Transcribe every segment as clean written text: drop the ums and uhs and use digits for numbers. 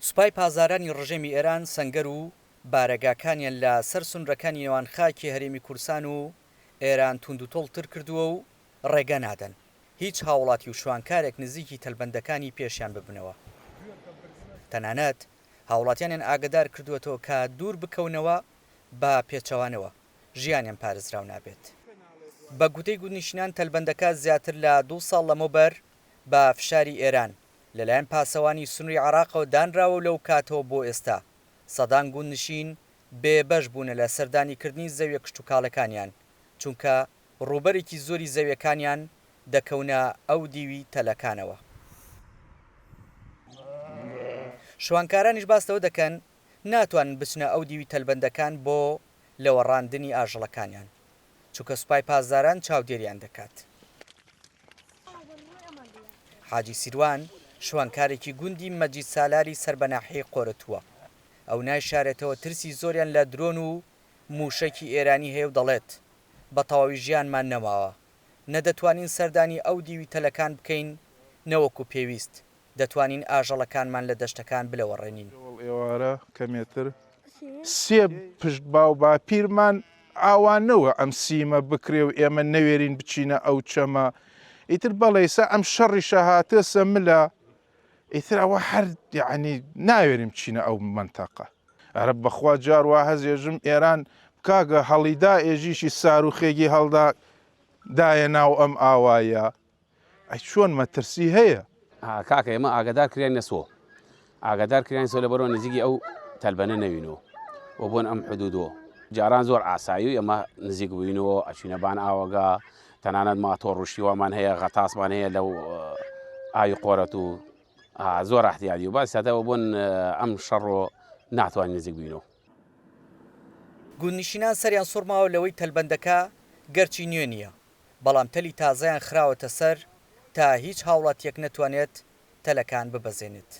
سوپای پاسدارانی ڕژێمی ئێران سەنگەر و بارەگاکانیان لە سەر سنورەکانی نێوان خاکی هەرێمی کوردستان و ئێران توندوتۆڵتر کردووە و ڕێگە نادەن هیچ هاوڵاتی و شوانکارێک نزیکی تەلبەندەکانی پێشیان ببنەوە. تەنانەت هاوڵاتیانیان ئاگەدار کردووەتەوە کە دوور بکەونەوە بە پێچەوانەوە ژیانیان پارێزراو نابێت. بە گوتەی گوندنشینان تەلبەندەکە زیاتر لە دوو ساڵ لەمەوبەر بە فشاری ئێران لەلایەن پاسەوانی سنووری عێراقەوە دانراوە و لەو کاتەوە بۆ ئێستا سەدان گوندنشین بێ بەش بوونە لە سەردانیکردنی زەویە کشتوکاڵەکانیان چونکە ڕووبەرێکی زۆری زەویەکانیان دەکەونە ئەو دیوی تەلەکانەوە. شوانکارانیش باس لەوە دەکەن ناتوانن بچنە ئەو دیوی تەلبەندەکان بۆ لەوەڕاندنی ئاژەڵەکانیان، چونکە سوپای پاسداران چاودێریان دەکات. حاجی سیروان، شوانکارێکی گوندی مەجید سالاری سەر بە ناحیەی قۆرەتووە. ئەو نایشارێتەوە ترسی زۆریان لە درۆن و مووشەکی ئێرانی هەیە و دەڵێت، بە تەواوی ژیانمان نەماوە. نە دەتوانین سەردانی ئەو دیوی تەلەکان بکەین، نە وەکو پێویست دەتوانین ئاژەڵەکانمان لە دەشتەکان بلەوەڕێنین. شەوەڵ ئێوارە کەمێتر سێ پشت باو باپیرمان ئاوا نەوە ئەم سیمە بکرێ و ئێمە نەوێرین بچینە ئەو چەمە ئیتر بەڵێ ئیسا ئەم شەڕیشە هاتێسە ملە ئیتر ئەوە هەر یعنی ناوێرین بچینە ئەو مەنتەقە ئەرە بەخوا جار وا هەز ئێژم ئێران کاگە هەڵیدا ئێژیشی ساروخێکی هەڵدا دایە ناو ئەم ئاوایە ئەی چۆن مەترسی هەیە؟ کاکە ئێمە ئاگادار کراینە سۆ ئاگادار کراین سۆ لەبەرەوە نزیکی ئەو تەلبەنە نەوینەوە و بۆن ئەم حدودۆ جاران زۆر ئاسایی و ئێمە نزیک بووینەوە ئەچینە بان ئاوەگە تەنانەت ماتۆڕ و شیوامان هەیە غەتاسمان هەیە لەو ئاوی قۆرەت و زۆر احتیادی و باس هاتەوە بۆن ئەم شەڕۆ ناتوانین نزیک بینەوە. گوندنشینان سەریان سوڕماوە لەوەی تەلبەندەکە گەرچی نوێ نییە، بەڵام تەلی تازەیان خراوەتە سەر تا هیچ هاوڵاتییەک نەتوانێت تەلەکان ببەزێنێت.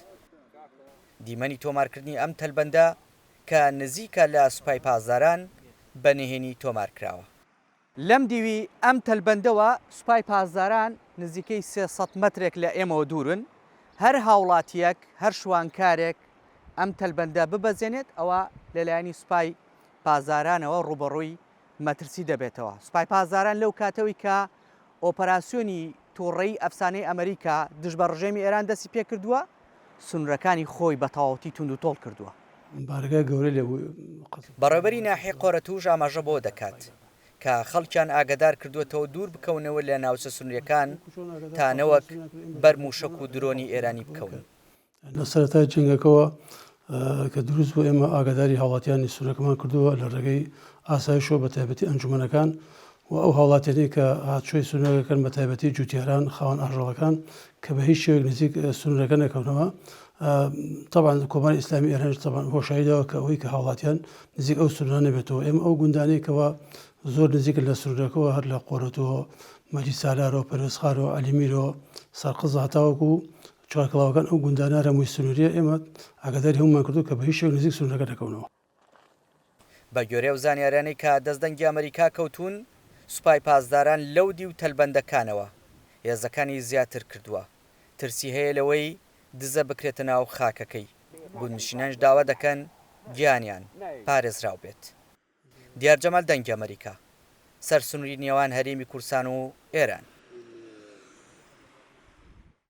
دیمەنی تۆمارکردنی ئەم تەلبەندە کە نزیکە لە سوپای پاسداران بە نهێنی تۆمارکراوە. لەم دیوی ئەم تەلبەندەوە سوپای پاسداران نزیکەی 300 مەترێک لە ئێمەوە دوورن، هەر هاوڵاتییەک، هەر شوانکارێک ئەم تەلبەندە ببەزێنێت ئەوا لەلایەنی سوپای پاسدارانەوە ڕووبەڕووی مەترسی دەبێتەوە. سوپای پاسداران لەو کاتەوەی کە ئۆپەراسیۆنی توڕەیی ئەفسانەی ئەمریکا دژ بە ڕژێمی ئێران دەستی پێکردووە، سنوورەکانی خۆی بە تەواوەتی توندوتۆڵ کردووە. بارەگای گەورەی لێ بوو. بەڕێوەبەری ناحیەی قۆرەتووش ئاماژە بەوە دەکات، کە خەڵکیان ئاگەدار کردووەتەوە دوور بکەونەوە لە ناوچە سنوورییەکان تا نەوەک بەر مووشەک و درۆنی ئێرانی بکەون. لە سەرەتای جەنگەکەوە کە دروست بوو ئێمە ئاگاداری هاوڵاتیانی سنوورەکەمان کردووە لە ڕێگەی ئاسایشەوە بە تایبەتی ئەنجومەنەکان و ئەو هاوڵاتیانەی کە هاتچۆی سنوورەکەن بە تایبەتی جوتیاران خاوەن ئاژەڵەکان کە بە هیچ شێوەیەک نزیک سنوورەکە نەکەونەوە تەبعەن کۆماری ئیسلامی ئێرانیش تەبعەن هۆشیاری داوە کە ئەوەی کە هاوڵاتیان نزیک ئەو سنوورانە نەبێتەوە ئێمە ئەو گوندانەی کەوا زۆر نزیکن لە سنوورەکەوە هەر لە قۆرەتۆ مەجید سالارەوە پەروێزخارەوە عەلیمیرەوە سەرقزە هەتاوەکو چوارکڵاوەکان ئەو گوندانە هەمووی سنووریە ئێمە ئاگاداری هەموومان کردووە کە بە هیچ شێوەیەک نزیک سنوورەکە نەکەونەوە. بە گوێرەی ئەو زانیاریانەی کە دەست دەنگی ئەمەریکا کەوتوون، سوپای پاسداران لەو دیو تەلبەندەکانەوە هێزەکانی زیاتر کردووە، ترسی هەیە لەوەی دزە بکرێتە ناو خاکەکەی، گوندنشینانیش داوا دەکەن گیانیان پارێزراو بێت. دیار جەمال دەنگی ئەمەریکا، سەر سنووری نێوان هەرێمی کوردستان و ئێران.